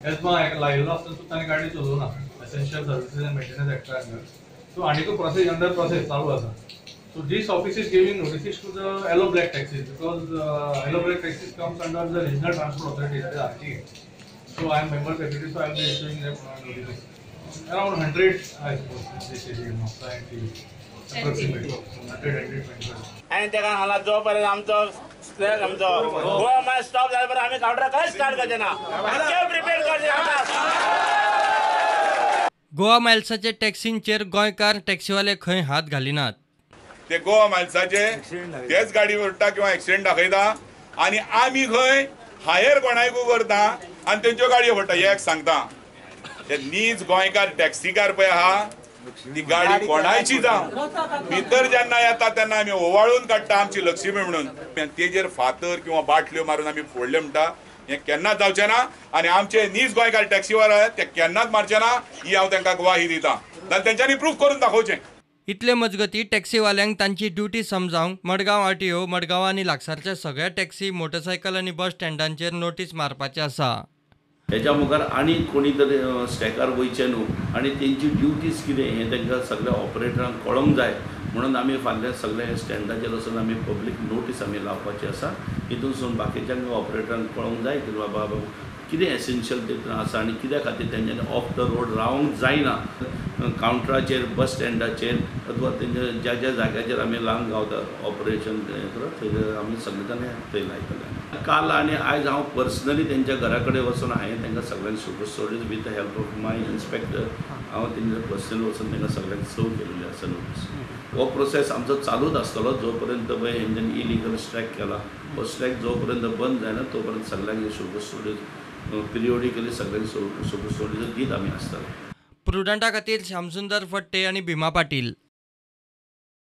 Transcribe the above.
ESMA लायिल्लो आसतना सुद्दां ताणें गाडी चलोवना Essential Services and Maintenance Act under. So आनीकूय प्रोसेस अंडर प्रोसेस चालू आसा. So this office is giving notices to the yellow black taxis because yellow black taxis comes under the Regional Transport Authority, that is RTA. So I am member secretary, so I will be issuing them notices. Around 100, I suppose, in this area, Mapusa and Tivoli. Approximately 100, 125. आनी तेका हांगा जो पर्यंत आमचो आमचो Goa Miles stop जाले पर्यंत आमी कावंटर खंय स्टार्ट करचे ना, प्रिपेर करचे. गोवा मायल्साचे टॅक्सींचेर गोंयकार टॅक्सीवाले खंय हात घालिनात. ते गोवा मायल्साचे तेच गाडी व्हरता किंवा एक्सिडेंट दाखयता आनी आमी खंय हायर कोणायकू करता आनी तेंच्यो गाडयो व्हरता. हे एक सांगता, ते नीज गोंयकार टॅक्सीकार पळय आहा, ती गाडी कोणायची जावं भितर जेन्ना येता तेन्ना आमी ओवाळून काडटा आमची लक्ष्मी म्हणून. तेजेर फातर किंवा बाटल्यो मारून आमी फोडले म्हणटा, हें केन्नाच जावचें ना. आनी आमचे नीज गोंयकार टॅक्सीवाले ते केन्नाच मारचे ना, ही हांव तांकां ग्वाही दिता. जाल्यार तेंच्यांनी प्रूफ करून दाखोवचें. इतले मजगती टॅक्सीवाल्यांक तांची ड्युटी समजावंक मडगांव आरटीओ मडगांव आनी लागसारच्या सगळ्या टॅक्सी, मोटरसायकल आनी बस स्टँडांचेर नोटीस मारपाची आसा. हेच्या मुखार आनी कोणी तरी स्टॅकार वयचें न्हू आनी तेंची ड्युटीज कितें हें तांकां सगळ्या ऑपरेटरांक कळोंक जाय म्हणून आमी फाल्यां सगळ्या स्टँडाचेर वचून आमी पब्लीक नोटीस आमी लावपाची आसा. हितूनसून बाकीच्यांक ऑपरेटरांक कळोंक जाय की बाबा कितें एसेन्शियल तितून आसा आनी कित्या खातीर तेंच्यांनी ऑफ the road रावंक जायना. कावंटराचेर, बस स्टँडाचेर अथवा तेंच्या ज्या ज्या जाग्याचेर आमी लावन गावता ऑपरेशन थंय आमी सगळे जाण थंय लायतले. काल आनी आयज हांव पर्सनली तेंच्या घरा कडेन वचून हांवें तांकां सगळ्यांक शुल्क stories with the help of my inspector हांव तेंच्या पर्सनली वचून तांकां सगळ्यांक सर्व केलेली आसा नोटीस. हो प्रोसेस आमचो चालूच आसतलो जो पर्यंत पळय हेंच्यांनी इलिगल स्ट्रायक केला हो स्ट्रायक जो पर्यंत बंद जायना तो पर्यंत सगळ्यांक शुल्क स्टोरीज पिरियोडिकली सगळ्यांक शुल्क स्टोरीज दीत आमी आसतले. प्रुडंटा खातीर श्यामसुंदर फट्टे आनी भीमा पाटील.